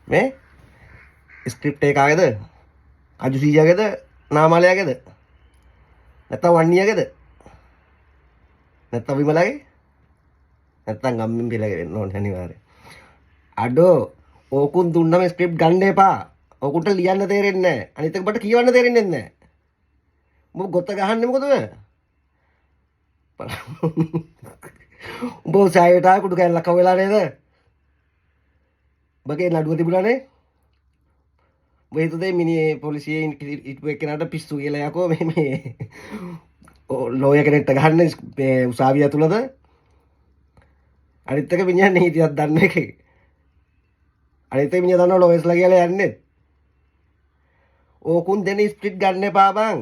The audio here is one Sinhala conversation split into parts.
මේ ස්ක්‍රිප්ට් එක කාගේද? කජු සීයාගේද? නාමාලයාගේද? නැත්තම් වන්නියාගේද? නැත්තම් විමලාගේ? නැත්තම් ගම්මින් පිළගේ වෙන්න ඕනේ අනිවාර්යයෙන්. අඩෝ, ඕකුන් දුන්නම ස්ක්‍රිප්ට් ගන්න එපා. ඕකුන්ට ලියන්න තේරෙන්නේ නැහැ. අනිත් එක ඔබට කියවන්න තේරෙන්නේ නැහැ. උඹ ගොත ගහන්නේ මොකද ඔය? උඹ සෑයට ආවේ කුඩු කෑල්ලක් අහුවෙලා නේද? උඹගේ නඩුව තිබුණානේ? උඹ හිතුවේ මිනිහේ පොලිසියේ හිටපු එක්කෙනාට පිස්සු කියලා යකෝ. මේ මේ ලෝයර් කෙනෙක්ට ගහන්න මේ උසාවිය ඇතුළත. අනිත් එක මිනිහා නීතියක් දන්න එකේ. අනිත් එක මිනිහා දන්නවා ලෝයර්ස්ලා කියලා යන්නේ. ඕකුන් දෙන ස්ක්‍රිප්ට් ගන්න එපා බං.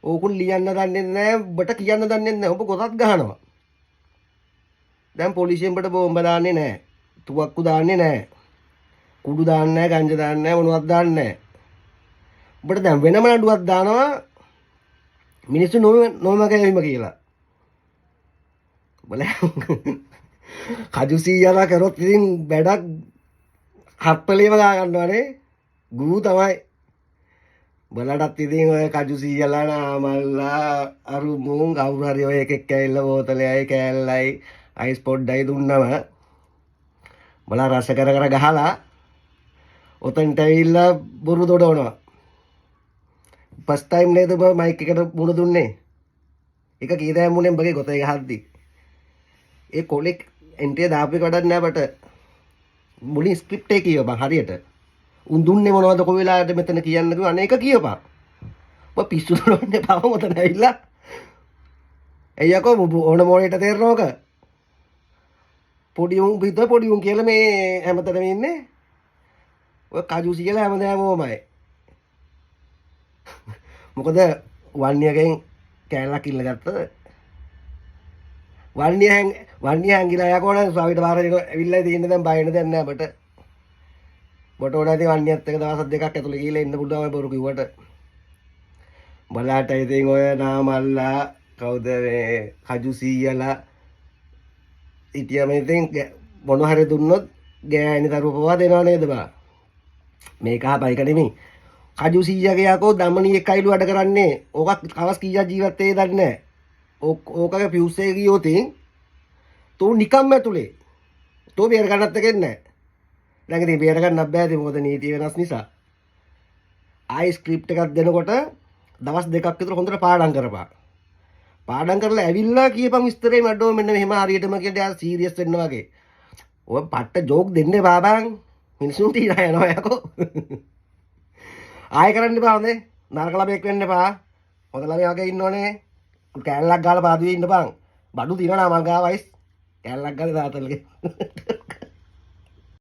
ඕකුන් ලියන්න දන්නේ නැහැ, උඹට කියන්න දන්නේ නැහැ. උඹ ගොතත් ගහනවා. දැන් පොලිසියෙන් උඹට බෝම්බ දාන්නේ නැහැ. තුවක්කු දාන්නේ නැහැ. කුඩු දාන්නේ නැහැ, ගංජා දාන්නේ නැහැ, මොනවත් දාන්නේ නැහැ. උඹට දැන් වෙනම නඩුවක් දානවා මිනිස්සු නොම ගැනීම කියලා. බලන්න, කජු සීයලා කරොත් ඉතින් වැඩක් හත්පලේම ගා ගන්නවනේ. ගූ තමයි. බලටත් ඉතින් ඔය කජු සීයලා, නාමල්ලා, අරු මුන් කවුරු හරි ඔය එකෙක් ඇවිල්ලා බෝතලයයි කෑල්ලයි අයිස් පොඩ්ඩයි දුන්නම බලා රස කර කර ගහලා ඔතනට ඇවිල්ලා බොරු දොඩවනවා. ෆස්ට් ටයිම් නේද ඔබ මයික් එකට මුණ දුන්නේ? එක කී දෑම් මුණෙන් බගේ ගොතේ ගහද්දි. ඒ කොලෙක් එන්ට්‍රිය දාපු එක වැඩක් නෑ බට. මුලින් ස්ක්‍රිප්ට් එක කියවපන් හරියට. උන් දුන්නේ මොනවද, කොයි වෙලාවද මෙතන කියන්න කිව්වා, අනේ ඒක කියපන්. ඔබ පිස්සු දොඩවන්න එපා ඔතන ඇවිල්ලා. ඇයි යකෝ, ඔබ ඕන මොලේට තේරෙනවක? පොඩි උන් හිතුවා පොඩි උන් කියලා මේ හැමතැනම ඉන්නේ. ඔය කජු කියලා හැමදාම ඕමයි. මොකද වන්නියගෙන් කෑල්ලක් ඉල්ල ගත්තද? වන්නිය හැංගිලා යකෝ නම් ස්වාමීට බාර දෙන ඇවිල්ලා තියෙන දැන් බය වෙන දෙයක් නෑ බට. බට ඕන ඇති වන්නියත් එක දවස් දෙකක් ඇතුළේ ගිහලා ඉන්න පුළුවන් ඔය බොරු කිව්වට. බලහට ඉතින් ඔය නාමල්ලා, කවුද මේ කජු සීයලා හිටියම ඉතින් මොන හරි දුන්නොත් ගෑණි දරුවෝ පවා දෙනව නේද බා? මේක අහපන්, එක නෙමෙයි. කජු සීයාගේ යකෝ දමණී එක්කයිලු වැඩ කරන්නේ. ඕකක් කවස් කීයක් ජීවත් වෙයි දන්නේ නැහැ. ඕකගේ ෆියුස් එක ගියොත් තෝ නිකම්ම ඇතුලේ. තෝ බේර ගන්නත් එකෙන් නැහැ. දැන් ඉතින් බේර ගන්නත් බෑ ඉතින්, මොකද නීතිය වෙනස් නිසා. ආයි ස්ක්‍රිප්ට් එකක් දෙනකොට දවස් දෙකක් විතර හොඳට පාඩම් කරපන්. පාඩම් කරලා ඇවිල්ලා කියපන් විස්තරේ, මඩෝ මෙන්න මෙහෙම හරියටම කියලා එයා සීරියස් වෙන්න වගේ. ඔය පට්ට ජෝක් දෙන්න එපා බං. මිනිසුන්ට ඉනා යනවා යකෝ. ආයෙ කරන්න එපා හොඳේ. නරක ළමයෙක් වෙන්න එපා. හොඳ ළමයා වගේ ඉන්න ඕනේ. කෑල්ලක් ගාලා පාදුවේ ඉන්න බං. බඩු තියනවා මං ගාව අයිස්. කෑල්ලක් ගාලා තාත්තලගේ.